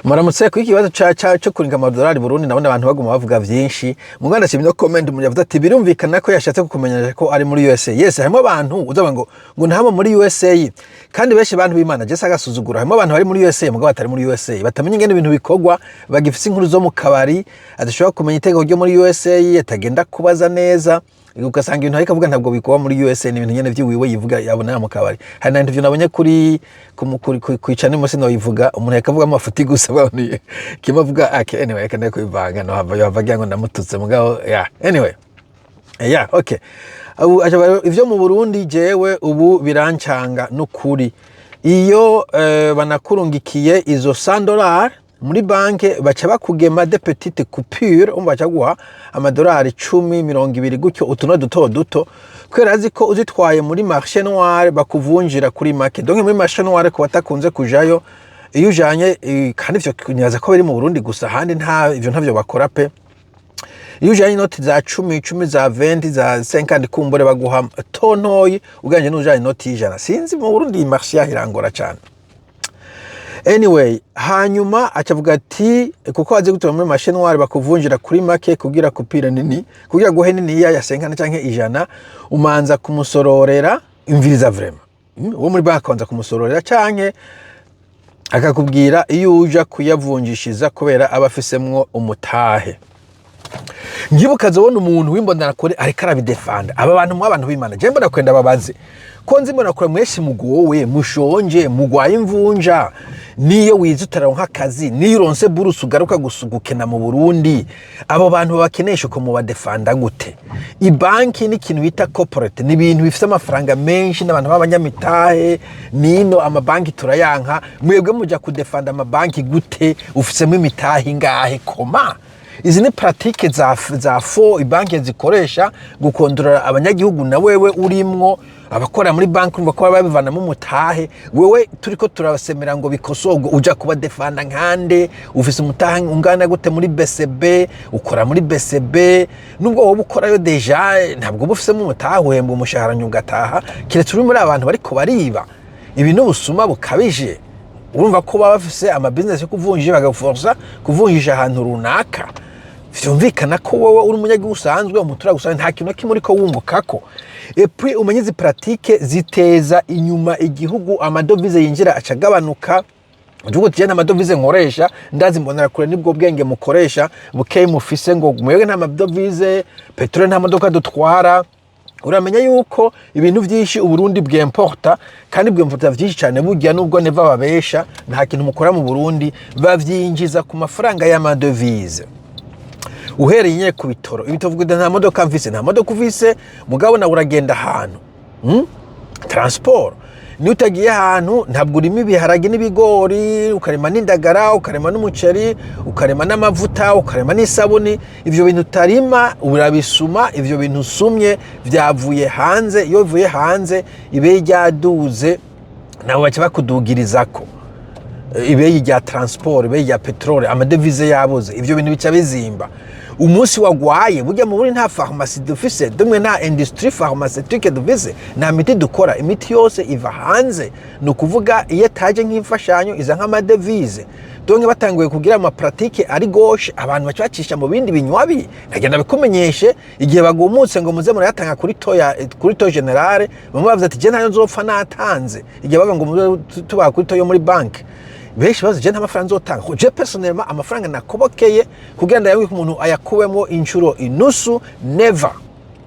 Muramutse. Kuri iki kibazo ca cyo kuringa amadolari Burundi, ndabona abantu baguma bavuga vyinshi. Muganda ndashimye no comment umuntu yavuze ati birumvikana ko yashatse kukumenyesha ko ari muri USA. Yes, harimo abantu uzavuga ngo ntabo muri USA, kandi benshi bantu b'Imana je sagasuzugura. Harimo abantu bari muri USA mugabo batari muri USA, batamenya ingene ibintu bikorwa, bagifise inkuru zo mu kabari, adashobora kumenya itegeko ryo muri USA, atagenda kubaza neza, ugasanga ibintu ariko avuga ntabwo bikorwa muri USA, ni ibintu nyene vyiwiwe yivuga yabona mu kabari. Hari na interview nabonye kuri ku channel musi no yivuga, umuntu yakavuga amafuti gusa, baboniye kimwe avuga okay. Anyway, reka ndeke kubivanga, no hava yava agira ngo ndamututse mugabo. Yeah, anyway, yeah, okay. Ubu ivyo mu Burundi jewe ubu birancanga n'ukuri. Iyo banakurungikiye izo 100 dollars muri banke, baca bakugema de petite coupure, umva, baca guha amadolari 10, 20 gutyo, utuno duto duto, kubera azi ko uzitwaye muri marché noir bakuvunjira kuri make. Donc muri marché noir, ku batakunze kujayo, iyo ujanye kandi ivyo nibaza ko biri mu Burundi gusa, ahandi nta ivyo ntavyo bakora pe. Iyo ujanye inoti za 10, 10, za 20, za 50, kumbure baguha tontoyi uganje n'ujanye inoti y'100. Sinzi, mu Burundi iyi marché yaho irangora cane. Anyway, hanyuma acavuga ati kuko azi gutora muri marché noir bakuvunjira kuri make, kugira coupure nini, kugira guhe nini ya 50 canke 100, umanza kumusororera. Imviriza vraiment. Uwo muri banki akabanza kumusororera canke akakubwira iyo uja kuyavunjishiza, kubera aba afisemwo umutahe. Ngibuka azobona umuntu w'imbonerakure ariko arabidefanda. Aba bantu mu abantu b'Imana, je mbona kwenda babaze ko nzi mbona mwese mugowe, mushonje, mugwaye imvunja. Niyo wize utaronka akazi, niyo uronse buruse ugaruka gukena mu Burundi. Abo bantu babakenesha uko mubadefanda gute? Ibanki ni ikintu bita corporate, ni ibintu bifite amafaranga menshi n'abantu b'abanyamitahe. Nino amabanki turayanka, mwebwe muja kudefanda amabanki gute? Ufisemo imitahe ingahe? Koma izi ni pratique za fo ibanki zikoresha gukondorora abanyagihugu, na wewe urimwo. Abakora muri banki urumva ko baba babivanamo umutahe. Wewe turiko turabasemera ngo bikosorwe, uja kubadefanda nkande? Ufise umutahe ungana gute muri BCB? Ukora muri BCB? Nubwo wowe ukorayo déjà, ntabwo uba ufisemo umutahe, uhembwa umushahara nyuma ugataha, keretse uri muri abantu bariko bariba. Ibi ni ubusuma bukabije. Urumva ko baba bafise amabizinesi yo kuvunjisha, bagaforsa kuvunjisha ahantu runaka. Vyumvikana ko wowe uri umunyagihugu usanzwe, umuturage usanzwe, nta kintu na kimwe uriko wungukako. Et puis umenye izi pratique ziteza inyuma igihugu, amadovize yinjira acagabanuka. Uvuga uti nta madovize nkoresha, ndazi mbonera kure nibwo bwenge mukoresha bukeye mufise, ngo mwebwe nta madovize, peteroli, nta modoka dutwara. Uramenya yuko ibintu vyinshi Uburundi bwemporta, kandi bwemporta vyinshi cyane burya, nubwo neva babesha nta kintu mukora mu Burundi, bavyinjiza ku mafaranga y'amadovize. Uhereye nyine ku bitoro, ibitoro, uvuga nta modoka mfise, nta modoka ufise mugabo nawe uragenda ahantu, Transport, niyo utagiye ahantu ntabwo urima ibiharage n'ibigori, ukarima n'indagara, ukarima n'umuceri, ukarima n'amavuta, ukarima n'isabuni. Ivyo bintu utarima urabisuma. Ivyo bintu usumye vyavuye hanze. Iyo bivuye hanze, ibeyi ryaduze, nabo baca bakudugirizako ibeyi rya transport, ibeyi rya peteroli, amadevize yabuze, ivyo bintu bica bizimba. Umunsi wagwaye, burya mu Burundi nta pharmacie dufise, dumwe nta industrie pharmaceutique dufise, nta miti dukora, imiti yose iva hanze. Ni ukuvuga iyo ataje nk'imfashanyo iza nk'amadevize. Donc batanguye kugira ama pratique ari gauche, abantu baca bacisha mu bindi binywabi. Nagenda bikumenyeshe, igihe bagumutse ngo muze murayatanga kuri taux ya kuri taux général, bamwe bavuze ati je ntayo nzopfa natanze. Igihe bavuga ngo muze tubaha kuri taux yo muri banki, benshi bazi je nta mafaranga nzotanga. Je personnellement, amafaranga nakobokeye kugira ndayabike umuntu ayakuwemo inshuro inusu, never,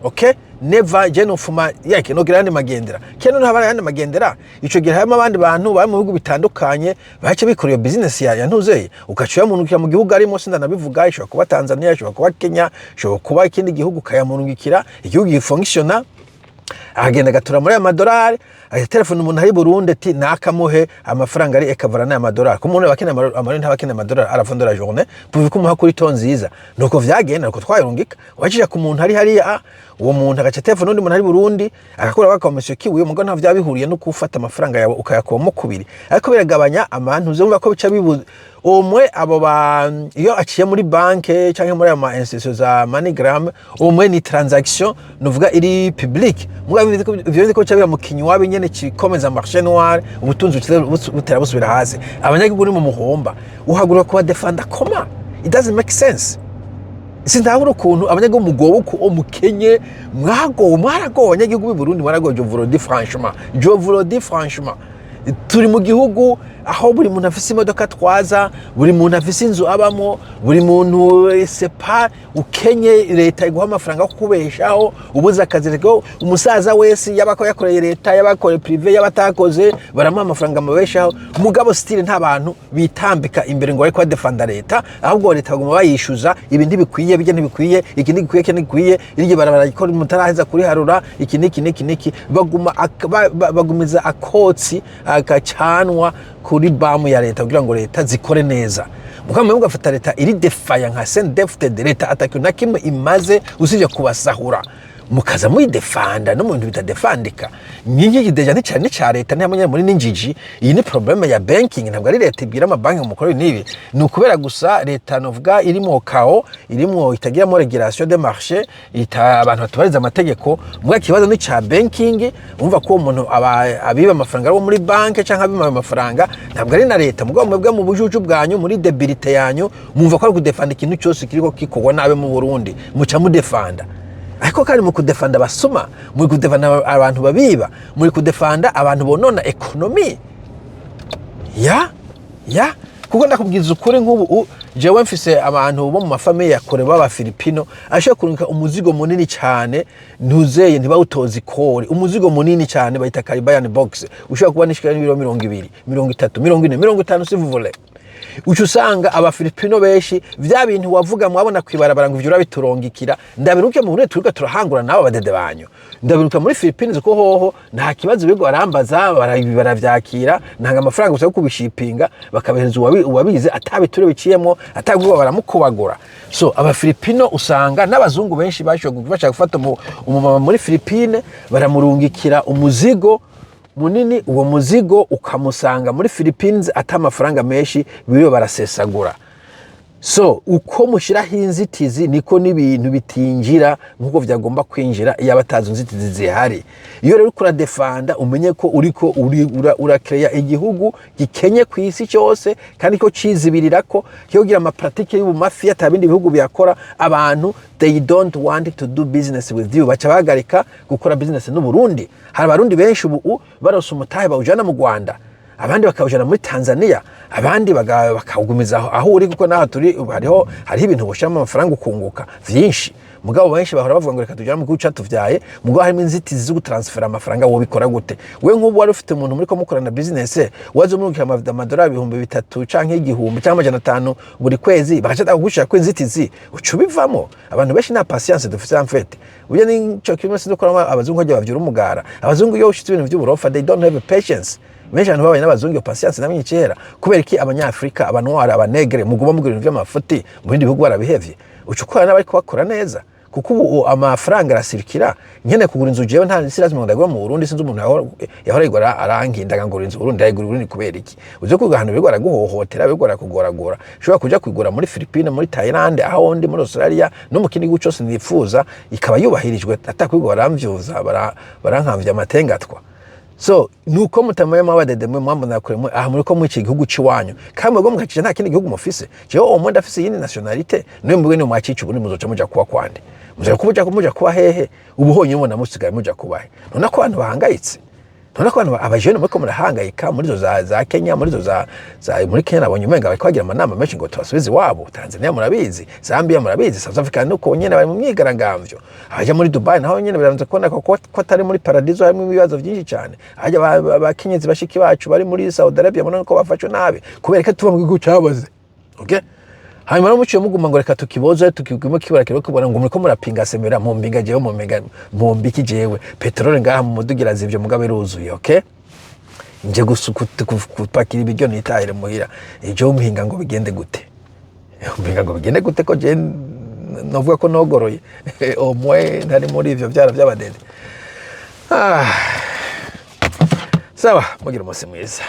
okay, never. Je nofuma yake nogira yandi magendera keno ntabara yandi magendera. Ico gihe harimo abandi bantu bari mu bihugu bitandukanye bace bikora iyo business ya ntuzeye, ugaca uyamurungikira mu gihugu arimo. Sindanabivuga, ishobora kuba Tanzania, ishobora kuba Kenya, ishobora kuba ikindi gihugu, ukayamurungikira igihugu gifonctiona, akagenda agatura muri aya madolari, telefone umuntu ari Burundi ati nakamuhe amafaranga ari ekavara n'aya madolari, ko umuntu aba akeneye amarundi, ntaba akeneye amadolari à la fin de la journée, pourvu kumuha kuri taux nziza. Nuko vyagenda, nuko twayarungika, wacisha ku muntu ari hariya, uwo muntu agaca telefone undi muntu ari Burundi, agakora ka commission kiwiye. Mugabo nta vyaba bihuriye no gufata amafaranga yawe ukayakubamo kubiri, ariko biragabanya amantu. Uzumva ko bica bibu Umwe abo ba iyo aciye muri banke canke muri ayo ma institution za MoneyGram, umwe ni transaction nuvuga iri public. Mugabo ivyo bindi ko bica biba mu kinywabi nyene, kikomeza marché noir, ubutunzi butera busubira hasi, abanyagihugu ni mu muhomba. Uhagura kuba defanda koma, it doesn't make sense. Sindabura ukuntu abanyagihugu mugowe, uko mukenye, mwagowe, mwaragowe. Abanyagihugu b'i Burundi mwaragowe. Je vous le dis franchement, je vous le dis franchement, turi mu gihugu aho buri muntu afise imodoka atwaza, buri muntu afise inzu abamo, buri muntu sepa ukenye leta iguha amafaranga yo kukubeshaho. Ubuze akazi rero, umusaza wese, yaba ko yakoreye leta, yaba yakoreye privé, yaba atakoze, baramuha amafaranga amubeshaho. Mugabo still nta bantu bitambika imbere ngo bariko badefanda leta, ahubwo leta baguma bayishuza: ibi ntibikwiye, bijya ntibikwiye, iki ntigikwiye, iki ntigikwiye, iryo barabara ko mutaraheza kuriharura, iki niki niki niki. Baguma bagumiza akotsi agacanwa kuri bamu ya leta kugira ngo leta zikore neza. Mugabo mugafata leta iri défaillant nka CNDD-FDD, leta atakintu na kimwe imaze usibye kubasahura, mukaza muyidefanda no mu bintu bitadefandika. Nyingi déjà ni ca leta ntihamwe muri n'injiji. Iyi ni problème ya banking, ntabwo ari leta ibwira amabanki ngo mukore n'ibi. Ni ukubera gusa leta novuga irimo chaos, irimo itagiramo régulation de marché, ita abantu batubariza amategeko. Mbwa kibazo ni ca banking. Umva ko uwo muntu abiba amafaranga ari uwo muri banke canke abiba ayo mafaranga, ntabwo ari na leta. Mugabo mwebwe mu bujuju bwanyu, muri débilité yanyu, mwumva ko ari kudefanda ikintu cyose kiriko gikorwa nabi mu Burundi, muca mudefanda. Ariko kandi mu kudefanda abasuma, muri kudefanda abantu babiba, muri kudefanda abantu bonona économie ya kuko ndakubwiza ukuri, nk'ubu jewe mfise abantu bo mu ma familles ya kure b'Abafilipino ashobora kurungika umuzigo munini cyane, ntuzeye ntibawutoze ikori. Umuzigo munini cyane bayita Caribbean box, ushobora kuba nishikira n'ibiro 20, 30, 40, 50, si vous voulez. Uca usanga Abafilipino benshi vya bintu wavuga mwabona kwibarabara ngo ivyo urabiturongikira, ndabiruke mu Burundi turiko turahangura nabo badede banyu. Ndabiruka muri Philippines ko hoho nta kibazo, bigo barambaza, baravyakira, ntanga amafaranga gusa yo kubishipinga, bakabihereza uwabize atabiture biciyemo, atagurwa baramukubagura. So Abafilipino usanga n'abazungu benshi bashoboye bashaka gufata umumama muri Philippines, baramurungikira umuzigo munini, uwo muzigo ukamusanga muri Philippines ata amafaranga menshi biriwe barasesagura. So uko mushyiraho inzitizi niko n'ibintu bitinjira nk'uko byagomba kwinjira iyo abatazi inzitizi zihari. Iyo rero uriko uradefanda, umenye ko uriko urakereya igihugu gikenye ku isi cyose, kandi ko cizibirira ko kiyogira ama pratiques y'ubumafiya ata bindi bihugu biyakora. Abantu they don't want to do business with you, baca bahagarika gukora business n'u Burundi. Hari Abarundi benshi ubu barose umutahe bawujana mu Rwanda, abandi bakawujana muri Tanzania, abandi bakawugumiza aho uri, kuko naho turi hariho ibintu ushyiramo amafaranga ukunguka vyinshi. Mugabo benshi bahora bavuga ngo reka tujyane mu gihugu catuvyaye. Mugabo harimo inzitizi zo gutransfera amafaranga. Wobikora gute we? Nk'ubu wari ufite umuntu muri ko mukorana business, waza umurungikira amadolari 3000 canke 1000 canke 500 buri kwezi, bagaca kugushira ko inzitizi, uca ubivamo. Abantu benshi nta patience dufite en fait. Burya nico kimwe sinzi ko abazungu bajya bavyura umugara. Abazungu iyo ushitse ibintu vy'uburofa, they don't have patience. Benshi abantu babaye n'abazungu iyo patience namenye kera. Kubera iki Abanyafrika, Abanwara, Abanegre muguma mugira ibintu vy'amafuti? Mu bindi bihugu barabihevye, uca ukorana n'abariko bakora neza, kuko ubu amafaranga arasirikira. Nkeneye kugura inzu jewe, nta si lazima ngo ndagura mu Burundi. Sinzi umuntu yahora yigura arankinda ngura inzu Burundi, ndayigura i Burundi kubera iki? Uze kwiga ahantu biriko baraguhohotera, biriko barakugoragora. Ushobora kuja kuyigura muri Philippines, muri Thailand, aho ndi muri Australia no mu kindi gihugu cose nifuza, ikaba yubahirijwe, atakwigwa baramvyuza barankamvya amatengatwa. So nuko mutamaye mwabadede mwe mwambona kure mwe aha muriko mwica igihugu ciwanyu, kandi mwebwe mukacica nta kindi gihugu mufise. Jewe uwo ndafise iyindi nationalité, niwe mwebwe niwe mwacica ubundi muzoca muja kuba kwande, muzoca kuba muja kuba hehe? Ubu honyine mubona musigaye muja kuba he? None ko abantu bahangayitse, none ko abantu abajene muriko murahangayika muri zo za Kenya, muri zo za muri Kenya nabonye umenga bariko bagira amanama menshi ngo tubasubize iwabo. Tanzania murabizi, Zambia murabizi, South Africa nuko nyene bari mu myigaragambyo. Abaja muri Dubai naho nyene biranze kubona ko atari muri paradiso, harimo ibibazo byinshi cyane. Abaja abakenyezi bashiki bacu bari muri Saudi Arabia, murabona ko bafashwe nabi. Kubera ko tuba mu gihugu caboze, okay? Hanyuma rero muciye muguma ngo reka tukiboze, tukigume kibara kiro kubona ngo muriko murapinga semera mu mpinga. Jewe mu mpinga mumbiki? Jewe peteroli ngaha mu mudugira zivyo, mugabo iruzuye, okay? Nje gupakira ibiryo nitahire muhira. Ejo mpinga ngo bigende gute? Mpinga ngo bigende gute ko je novuga ko nogoroye omwe ntari muri ivyo vyara vy'abadede? Ah. Sawa, mugira umunsi mwiza.